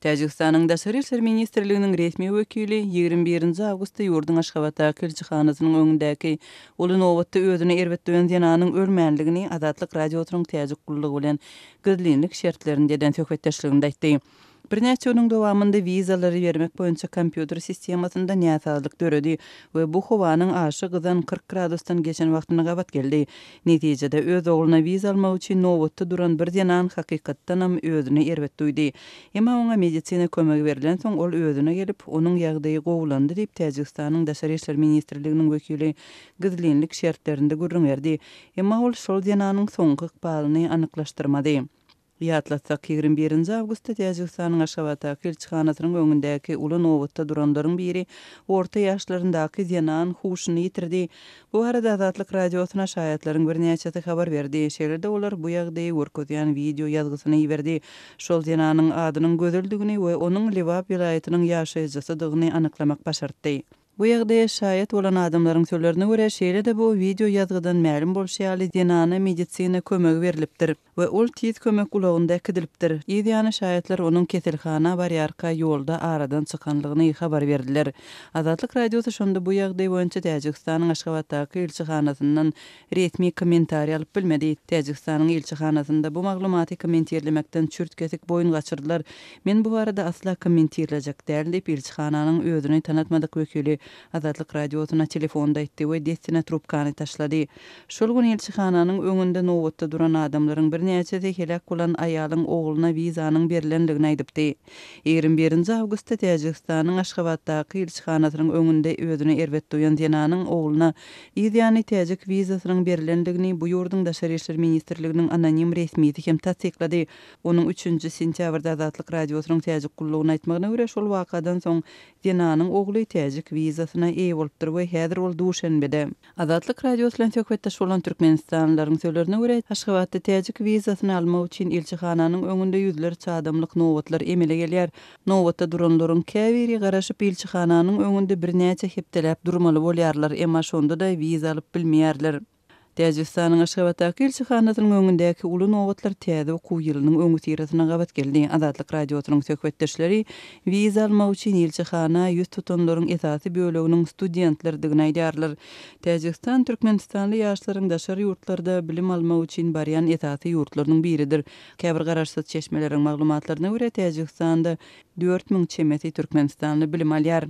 Täjigistanyň Daşary işler ministrliginiň resmi wekili 21-nji awgustda ýurduň Aşgabatdaky ilçihanasynyň öňündäki uly nobatda özüni erbet duýan zenanyň ölmänligini Azatlyk Radiosynyň Täjik gullugy bilen gizlinlik şertlerinde eden söhbetdeşliginde aýtdy. Birnäçe günüň dowamynda wizalary bermek boýunça kompýuter sistemasynda näsazlyk döredi we bu howanyň aşa gyzan 40 gradusdan geçen wagtyna gabat geldi. Netijede, öz ogluna wiza almak üçin nobatda duran bir zenan hakykatdanam özüni erbet duýdy. Emma oňa medisina kömegi berlensoň, ol özüne gelip, onuň ýagdaýy gowulandy diýip, Täjigistanyň Daşary işler ministrliginiň wekili gizlinlik şertlerinde gürrüň berdi. Emma ol şol zenanyň soňky ykbalyny anyklaşdyrmady. Ýatlatsak, 21-nji awgustda Täjigistanyň Aşgabatdaky ilçihanasynyň öňündäki uly nobatda duranlaryň biri, orta ýaşlaryndaky zenan huşuny ýitirdi. Bu barada Azatlyk Radiosyna şaýatlaryň birnäçesi habar berdi. Şeýle-de olar bu ýagdaýy görkezýän wideo ýazgysyny iberdi. Şol zenanyň adynyň Gözeldigini we onuň Lebap welaýatynyň ýaşaýjysydygyny anyklamak başartdy. Bu ýagdaýa şaýat bolan adamlaryň sözlerine görä, şeýle-de bu wideo ýazgydan mälim bolşy ýaly, zenana medisina kömegi berlipdir we ol tiz kömek ulagynda äkidilipdir. Yz ýany şaýatlar onuň keselhana barýarka ýolda aradan çykanlygyny habar berdiler. Azatlyk Radiosy şonda bu ýagdaý boýunça Täjigistanyň Aşgabatdaky ilçihanasyndan resmi kommentariý alyp bilmedi. Täjigistanyň ilçihanasynda bu maglumaty kommentirlemekden çürt-kesik boýun gaçyrdylar. Men bu barada asla kommentirlejek däl diýip, ilçihananyň özüni tanatmadyk wekili Azatlyk Radiosyna telefonda aýtdy we dessine trubkany taşlady. Şol gün ilçihananyň öňünde nobatda duran adamlaryň birnäçesi heläk bolan aýalyň ogluna wizanyň berlendigini aýdypdy. 21-nji awgustda Täjigistanyň Aşgabatdaky ilçihanasynyň öňünde özüni erbet duýan zenanyň ogluna yz ýany täjik wizasynyň berlendigini bu ýurduň Daşary işler ministrliginiň anonim resmisi hem tassyklady. Onuň üçünji sentýabrda Azatlyk Radiosynyň Täjik gullugyna aýtmagyna görä, şol wakadan soň zenanyň ogly täjik wizasyna eýe bolupdyr we häzir ol Duşenbede. Azatlyk Radiosy bilen söhbetdeş bolan türkmenistanlylaryň sözlerine görä, Aşgabatda täjik wizasyny almak üçin ilçihananyň öňünde ýüzlerçe adamlyk nobatlar emele gelýär. Nobatda duranlaryň käbiri garaşyp ilçihananyň öňünde birnäçe hepdeläp durmaly bolýarlar, emma şonda-da wiza alyp bilmeýärler. Täjigistanyň Aşgabatdaky ilçihanasynyň öňündäki uly nobatlar täze okuw ýylynyň öňüsyrasyna gabat geldi. Azatlyk Radiosynyň söhbetdeşleri wiza almak üçin ilçihana ýüz tutanlaryň esasy böleginiň studentlerdigini aýdýarlar. Täjigistan türkmenistanly ýaşlaryň daşary ýurtlarda bilim almak üçin barýan esasy ýurtlarynyň biridir. Käbir garaşsyz çeşmeleriň maglumatlaryna görä, Täjigistanda 4000 çemesi türkmenistanly bilim alýar.